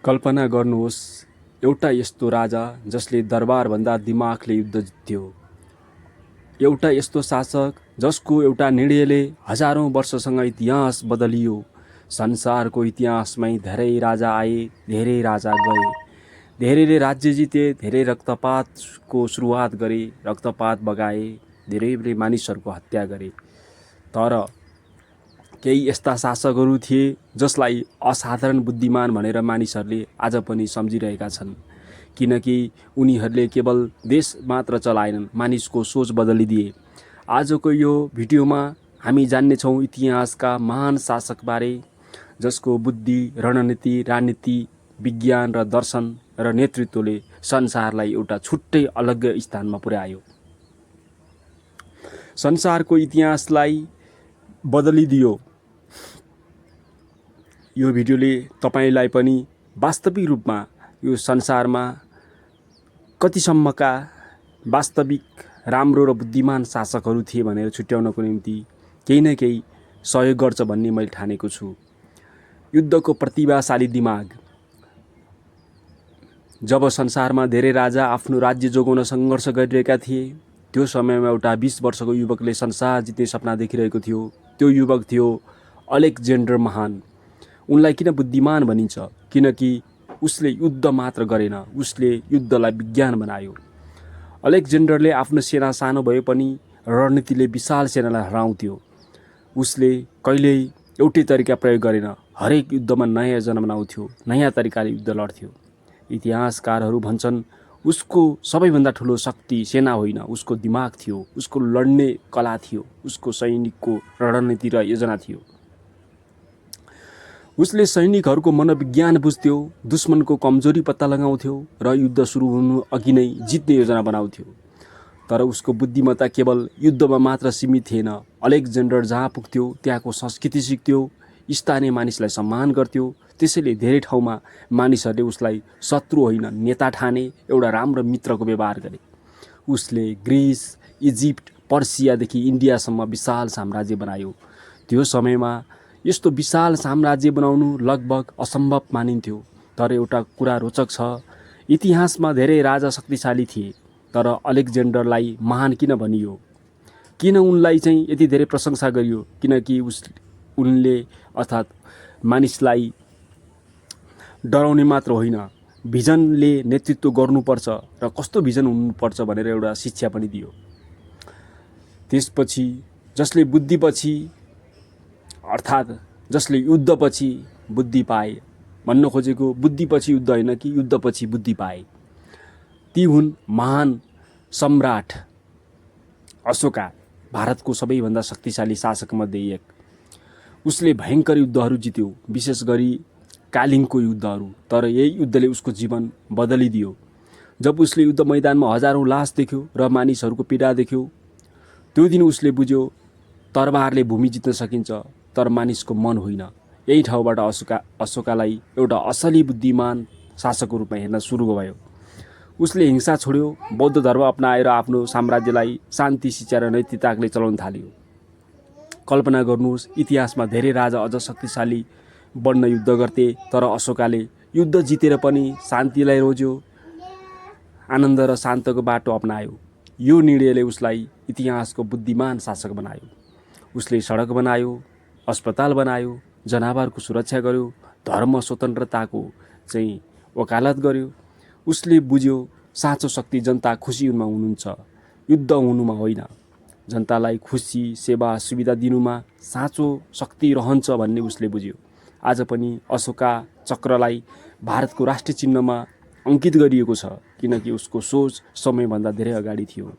कल्पना गर्नुहोस् एउटा यस्तो राजा जसले दरबारभन्दा दिमागले युद्ध जित्थ्यो। एउटा यस्तो शासक जसको एउटा निर्णयले हजारौं वर्षसँग इतिहास बदलियो। संसारको इतिहासमै धेरै राजा आए, धेरै राजा गए। धेरैले राज्य जिते, धेरै रक्तपातको सुरुवात गरे, रक्तपात बगाए, धेरैले मानिसहरूको हत्या गरे। तर केही यस्ता शासकहरू थिए जसलाई असाधारण बुद्धिमान भनेर मानिसहरूले आज पनि सम्झिरहेका छन्, किनकि उनीहरूले केवल देश मात्र चलाएनन्, मानिसको सोच बदलिदिए। आजको यो भिडियोमा हामी जान्नेछौँ इतिहासका महान शासकबारे, जसको बुद्धि, रणनीति, राजनीति, विज्ञान र दर्शन र नेतृत्वले संसारलाई एउटा छुट्टै अलग स्थानमा पुर्यायो, संसारको इतिहासलाई बदलिदियो। यो भिडियोले तपाईलाई पनि वास्तविक रूपमा यो संसारमा कतिसम्मका वास्तविक राम्रो र बुद्धिमान शासकहरू थिए भनेर छुट्याउनको निम्ति केही न केही सहयोग गर्छ भन्ने मैले ठानेको छु। युद्धको प्रतिभाशाली दिमाग। जब संसारमा धेरै राजा आफ्नो राज्य जोगाउन सङ्घर्ष गरिरहेका थिए, त्यो समयमा एउटा 20 वर्षको युवकले संसार जित्ने सपना देखिरहेको थियो। त्यो युवक थियो अलेक्जेन्डर महान। उनलाई किन बुद्धिमान भनिन्छ? किनकि उसले युद्ध मात्र गरेन, उसले युद्धलाई विज्ञान बनायो। अलेक्जेन्डरले आफ्नो सेना सानो भए पनि रणनीतिले विशाल सेनालाई हराउँथ्यो। उसले कहिल्यै एउटै तरिका प्रयोग गरेन, हरेक युद्धमा नयाँ योजना बनाउँथ्यो, नयाँ तरिकाले युद्ध लड्थ्यो। इतिहासकारहरू भन्छन् उसको सबैभन्दा ठुलो शक्ति सेना होइन, उसको दिमाग थियो, उसको लड्ने कला थियो, उसको सैनिकको रणनीति र योजना थियो। उसले सैनिकहरूको मनोविज्ञान बुझ्थ्यो, दुश्मनको कमजोरी पत्ता लगाउँथ्यो र युद्ध सुरु हुनु अघि नै जित्ने योजना बनाउँथ्यो। तर उसको बुद्धिमत्ता केवल युद्धमा मात्र सीमित थिएन। अलेक्जेन्डर जहाँ पुग्थ्यो त्यहाँको संस्कृति सिक्थ्यो, स्थानीय मानिसलाई सम्मान गर्थ्यो। त्यसैले धेरै ठाउँमा मानिसहरूले उसलाई शत्रु होइन नेता ठाने, एउटा राम्रो मित्रको व्यवहार गरे। उसले ग्रिस, इजिप्ट, पर्सियादेखि इन्डियासम्म विशाल साम्राज्य बनायो। त्यो समयमा यस्तो विशाल साम्राज्य बनाउनु लगभग असम्भव मानिन्थ्यो। तर एउटा कुरा रोचक छ, इतिहासमा धेरै राजा शक्तिशाली थिए, तर अलेक्जेन्डरलाई महान किन भनियो? किन उनलाई चाहिँ यति धेरै प्रशंसा गरियो? किनकि उनले अर्थात् मानिसलाई डराउने मात्र होइन, भिजनले नेतृत्व गर्नुपर्छ र कस्तो भिजन हुनुपर्छ भनेर एउटा शिक्षा पनि दियो। त्यसपछि जसले बुद्धिपछि अर्थात् जसले युद्धपछि बुद्धि पाए, भन्न खोजेको बुद्धिपछि युद्ध होइन कि युद्धपछि बुद्धि पाए, ती हुन् महान सम्राट अशोका, भारतको सबैभन्दा शक्तिशाली शासकमध्ये एक। उसले भयङ्कर युद्धहरू जित्यो, विशेष गरी कालिङको युद्धहरू। तर यही युद्धले उसको जीवन बदलिदियो। जब उसले युद्ध मैदानमा हजारौं लास देख्यो र मानिसहरूको पीडा देख्यो, त्यो दिन उसले बुझ्यो तरबारले भूमि जित्न सकिन्छ, तर मानिसको मन होइन। यही ठाउँबाट अशोकालाई एउटा असली बुद्धिमान शासकको रूपमा हेर्न सुरु भयो। उसले हिंसा छोड्यो, बौद्ध धर्म अपनाएर आफ्नो साम्राज्यलाई शान्ति, शिक्षा र नैतिकताले चलाउन थाल्यो। कल्पना गर्नुहोस्, इतिहासमा धेरै राजा अझ शक्तिशाली बन्न युद्ध गर्थे, तर अशोकाले युद्ध जितेर पनि शान्तिलाई रोज्यो, आनन्द र शान्तको बाटो अपनायो। यो निर्णयले उसलाई इतिहासको बुद्धिमान शासक बनायो। उसले सडक बनायो, अस्पताल बनायो, जनावरको सुरक्षा गर्यो, धर्म स्वतन्त्रताको चाहिँ वकालत गर्यो। उसले बुझ्यो साँचो शक्ति जनता खुसी हुनुहुन्छ, युद्ध हुनुमा होइन। जनतालाई खुसी, सेवा, सुविधा दिनुमा साँचो शक्ति रहन्छ भन्ने उसले बुझ्यो। आज पनि अशोका चक्रलाई भारतको राष्ट्रिय चिन्हमा अंकित गरिएको छ, किनकि उसको सोच समयभन्दा धेरै अगाडि थियो।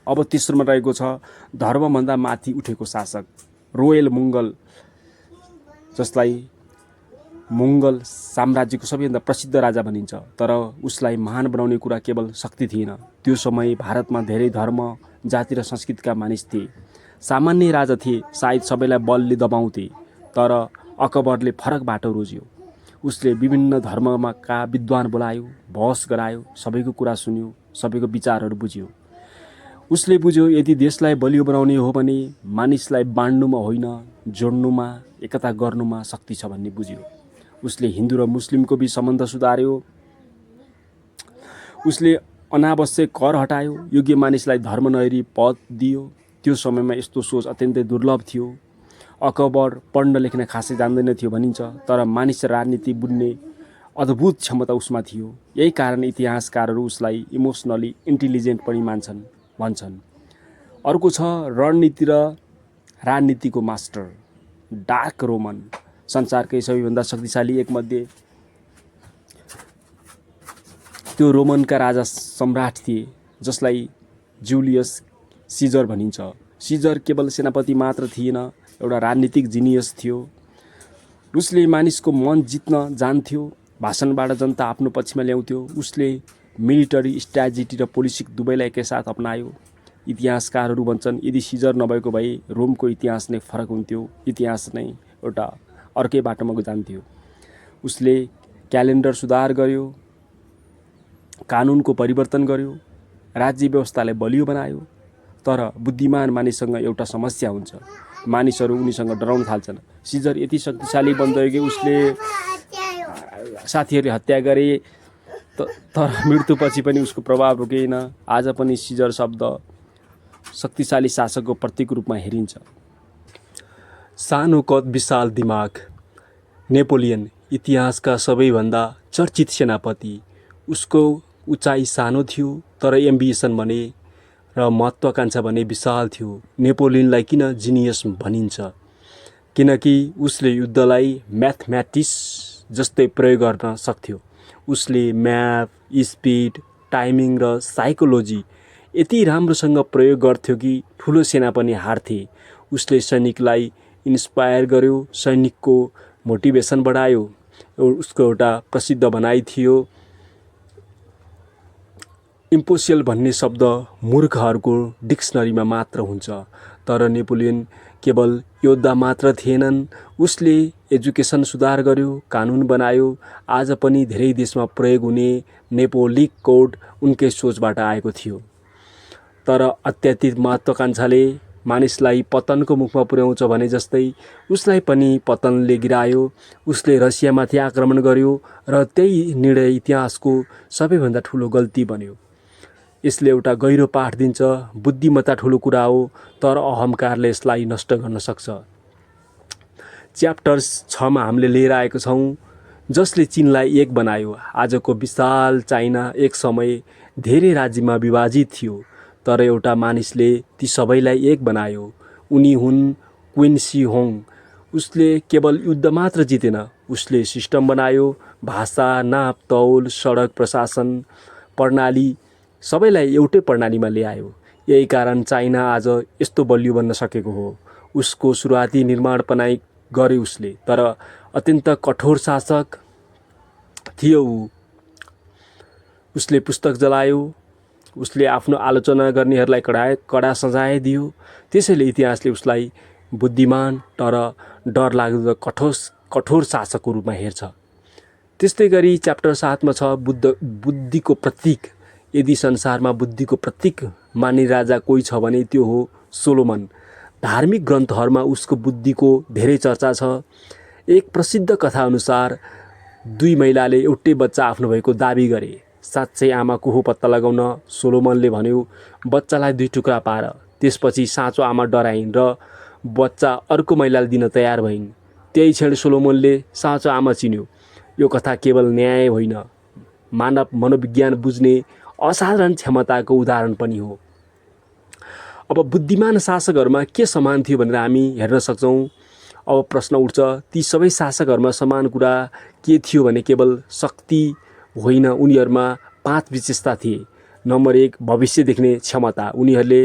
अब तेस्रोमा रहेको छ धर्मभन्दा माथि उठेको शासक, रोयल मुगल, जसलाई मुगल साम्राज्यको सबैभन्दा प्रसिद्ध राजा भनिन्छ। तर उसलाई महान बनाउने कुरा केवल शक्ति थिएन। त्यो समय भारतमा धेरै धर्म, जाति र संस्कृतिका मानिस थिए। सामान्य राजा थिए, सायद सबैलाई बलले दबाउँथे, तर अकबरले फरक बाटो रोज्यो। उसले विभिन्न धर्मका विद्वान बोलायो, बहस गरायो, सबैको कुरा सुन्यो, सबैको विचारहरू बुझ्यो। उसले बुझ्यो यदि देशलाई बलियो बनाउने हो भने मानिसलाई बाँड्नुमा होइन, जोड्नुमा, एकता गर्नुमा शक्ति छ भन्ने बुझ्यो। उसले हिन्दू र मुस्लिमको बीच सम्बन्ध सुधार्यो। उसले अनावश्यक कर हटायो, योग्य मानिसलाई धर्म नहेरी पद दियो। त्यो समयमा यस्तो सोच अत्यन्तै दुर्लभ थियो। अकबर पढ्न लेख्न खासै जान्दैन थियो भनिन्छ, तर मानिस राजनीति बुझ्ने अद्भुत क्षमता उसमा थियो। यही कारण इतिहासकारहरू उसलाई इमोसनली इन्टेलिजेन्ट पनि भन्छन्। अर्को छ रणनीति र राजनीतिको मास्टर, डार्क रोमन, संसारकै सबैभन्दा शक्तिशाली एक मध्ये। त्यो रोमनका राजा सम्राट थिए जसलाई जुलियस सिजर भनिन्छ। सिजर केवल सेनापति मात्र थिएन, एउटा राजनीतिक जिनियस थियो। उसले मानिसको मन जित्न जान्थ्यो, भाषणबाट जनता आफ्नो पक्षमा ल्याउँथ्यो। उसले मिलिटरी स्ट्राटेजी र पोलिटिक्स दुवैलाई एकैसाथ अपनायो। इतिहासकारहरू भन्छन् यदि सिजर नभएको भए रोमको इतिहास नै फरक हुन्थ्यो, इतिहास नै एउटा अर्कै बाटोमा जान्थ्यो। उसले क्यालेन्डर सुधार गर्यो, कानुनको परिवर्तन गर्यो, राज्य व्यवस्थालाई बलियो बनायो। तर बुद्धिमान मानिससँग एउटा समस्या हुन्छ, मानिसहरू उनीसँग डराउन थाल्छन्। सिजर यति शक्तिशाली बन्दै कि उसले साथीहरूले हत्या गरे, तर मृत्युपछि पनि उसको प्रभाव रोकेन। आज पनि सिजर शब्द शक्तिशाली शासकको प्रतीक रूपमा हेरिन्छ। सानो कद विशाल दिमाग, नेपोलियन इतिहासका सबैभन्दा चर्चित सेनापति। उसको उचाइ सानो थियो तर एम्बिसन भने र महत्त्वाकांक्षा भने विशाल थियो। नेपोलियनलाई किन जिनियस भनिन्छ? किनकि उसले युद्धलाई म्याथमेटिक्स जस्तै प्रयोग गर्न सक्थ्यो। उसले म्याथ, स्पिड, टाइमिङ र साइकोलोजी यति राम्रोसँग प्रयोग गर्थ्यो कि ठुलो सेना पनि हार्थे। उसले सैनिकलाई इन्स्पायर गर्यो, सैनिकको मोटिभेसन बढायो। उसको एउटा प्रसिद्ध भनाइ थियो, इम्पोसिबल भन्ने शब्द मूर्खहरूको डिक्सनरीमा मात्र हुन्छ। तर नेपोलियन केवल योद्धा मात्र थिएनन्, उसले एजुकेसन सुधार गर्यो, कानुन बनायो। आज पनि धेरै देशमा प्रयोग हुने नेपोलिक कोड उनकै सोचबाट आएको थियो। तर अत्याधिक महत्त्वाकांक्षाले मानिसलाई पतनको मुखमा पुर्याउँछ भने जस्तै उसलाई पनि पतनले गिरायो। उसले रसियामाथि आक्रमण गर्यो र त्यही निर्णय इतिहासको सबैभन्दा ठुलो गल्ती बन्यो। यसले एउटा गहिरो पाठ दिन्छ, बुद्धिमत्ता ठुलो कुरा हो तर अहङ्कारले यसलाई नष्ट गर्न सक्छ। च्याप्टर 6 मा हामीले लिएर आएको छौँ, जसले चीनलाई एक बनायो। आजको विशाल चाइना एक समय धेरै राज्यमा विभाजित थियो, तर एउटा मानिसले ती सबैलाई एक बनायो। उनी हुन् क्विन सी होङ। उसले केवल युद्ध मात्र जितेन, उसले सिस्टम बनायो, भाषा, नाप तौल, सडक, प्रशासन प्रणाली सबैलाई एउटै प्रणालीमा ल्यायो। यही कारण चाइना आज यस्तो बलियो बन्न सकेको हो। उसको सुरुवाती निर्माण पनाइ गरे उसले, तर अत्यन्त कठोर शासक थियो। उसले पुस्तक जलायो, उसले आफ्नो आलोचना गर्नेहरूलाई कडा सजाय दियो। त्यसैले इतिहासले उसलाई बुद्धिमान तर डरलाग्दो कठोर शासकको रूपमा हेर्छ। त्यस्तै गरी च्याप्टर 7 मा छ बुद्धिको प्रतीक। यदि संसारमा बुद्धिको प्रतीक मान्ने राजा कोही छ भने त्यो हो सोलोमन। धार्मिक ग्रन्थहरूमा उसको बुद्धिको धेरै चर्चा छ। एक प्रसिद्ध कथा अनुसार 2 महिलाले एउटै बच्चा आफ्नो भएको दाबी गरे। साँच्चै आमा को हो पत्ता लगाउन सोलोमनले भन्यो, बच्चालाई 2 टुक्रा पार। त्यसपछि साँचो आमा डराइन् र बच्चा अर्को महिलाले दिन तयार भइन्। त्यही क्षण सोलोमनले साँचो आमा चिन्यो। यो कथा केवल न्याय होइन, मानव मनोविज्ञान बुझ्ने असाधारण क्षमताको उदाहरण पनि हो। अब बुद्धिमान शासकहरूमा के समान थियो भनेर हामी हेर्न सक्छौँ। अब प्रश्न उठ्छ, ती सबै शासकहरूमा समान कुरा के थियो भने केवल शक्ति होइन, उनीहरूमा 5 विशेषता थिए। नम्बर 1, भविष्य देख्ने क्षमता। उनीहरूले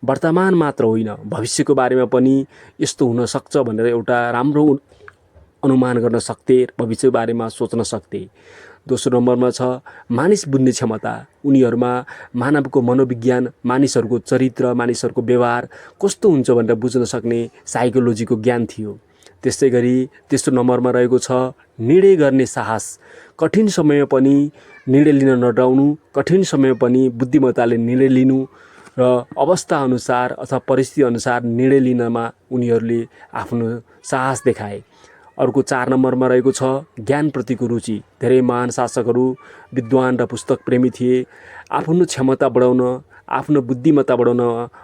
वर्तमान मात्र होइन, भविष्यको बारेमा पनि यस्तो हुन सक्छ भनेर एउटा राम्रो अनुमान गर्न सक्थे, भविष्यको बारेमा सोच्न सक्थे। दोस्रो नम्बरमा छ मानिस बुझ्ने क्षमता। उनीहरूमा मानवको मनोविज्ञान, मानिसहरूको चरित्र, मानिसहरूको व्यवहार कस्तो हुन्छ भनेर बुझ्न सक्ने साइकोलोजीको ज्ञान थियो। त्यस्तै गरी तेस्रो नम्बरमा रहेको छ निर्णय गर्ने साहस। कठिन समयमा पनि निर्णय लिन नडराउनु, कठिन समयमा पनि बुद्धिमत्ताले निर्णय लिनु र अवस्था अनुसार अथवा परिस्थिति अनुसार निर्णय लिनमा उनीहरूले आफ्नो साहस देखाए। अर्को 4 नम्बरमा रहेको छ ज्ञानप्रतिको रुचि। धेरै महान शासकहरू विद्वान र पुस्तक प्रेमी थिए। आफ्नो क्षमता बढाउन, आफ्नो बुद्धिमत्ता बढाउन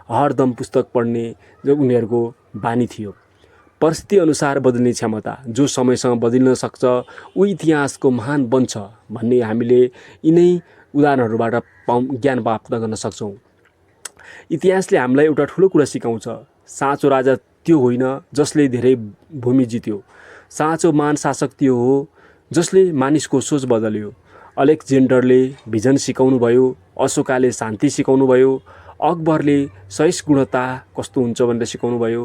हरदम पुस्तक पढ्ने जो उनीहरूको बानी थियो। परिस्थिति अनुसार बदल्ने क्षमता, जो समयसँग बदलिन सक्छ ऊ इतिहासको महान बन्छ भन्ने हामीले यिनै उदाहरणहरूबाट ज्ञान प्राप्त गर्न सक्छौँ। इतिहासले हामीलाई एउटा ठुलो कुरा सिकाउँछ। साँचो राजा त्यो होइन जसले धेरै भूमि जित्यो, साँचो महान शासक त्यो हो जसले मानिसको सोच बदल्यो। अलेक्जेन्डरले भिजन सिकाउनु भयो, अशोकाले शान्ति सिकाउनु भयो, अकबरले सहिष्णुता कस्तो हुन्छ भनेर सिकाउनु भयो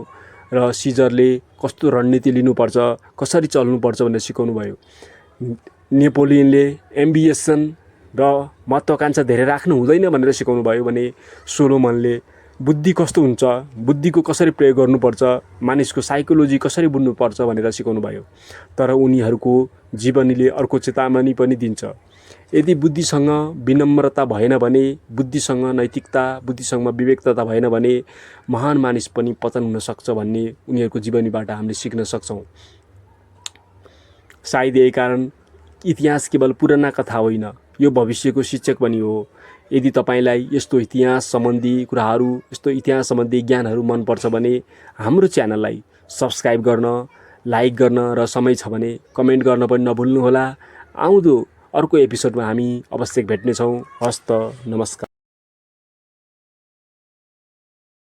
र सिजरले कस्तो रणनीति लिनुपर्छ, कसरी चल्नुपर्छ भनेर सिकाउनु भयो। नेपोलियनले एम्बिसन र महत्त्वाकांक्षा धेरै राख्नु हुँदैन भनेर सिकाउनु भयो भने सोलोमनले बुद्धि कस्तो हुन्छ, बुद्धिको कसरी प्रयोग गर्नुपर्छ, मानिसको साइकोलोजी कसरी बुझ्नुपर्छ भनेर सिकाउनु भयो। तर उनीहरूको जीवनीले अर्को चेतावनी पनि दिन्छ। यदि बुद्धिसँग विनम्रता भएन भने, बुद्धिसँग नैतिकता, बुद्धिसँग विवेकता भएन भने महान मानिस पनि पतन हुन सक्छ भन्ने उनीहरूको जीवनीबाट हामीले सिक्न सक्छौँ। सायद यही कारण इतिहास केवल पुराना कथा होइन, यो भविष्यको शिक्षक पनि हो। यदि तपाईलाई यस्तो इतिहास सम्बन्धी कुराहरू, यस्तो इतिहास सम्बन्धी ज्ञानहरू मनपर्छ भने हाम्रो च्यानललाई सब्स्क्राइब गर्न, लाइक गर्न र समय छ भने कमेन्ट गर्न पनि नभुल्नुहोला। आउँदो अर्को एपिसोडमा हामी अवश्य भेट्नेछौँ। हस्त नमस्कार।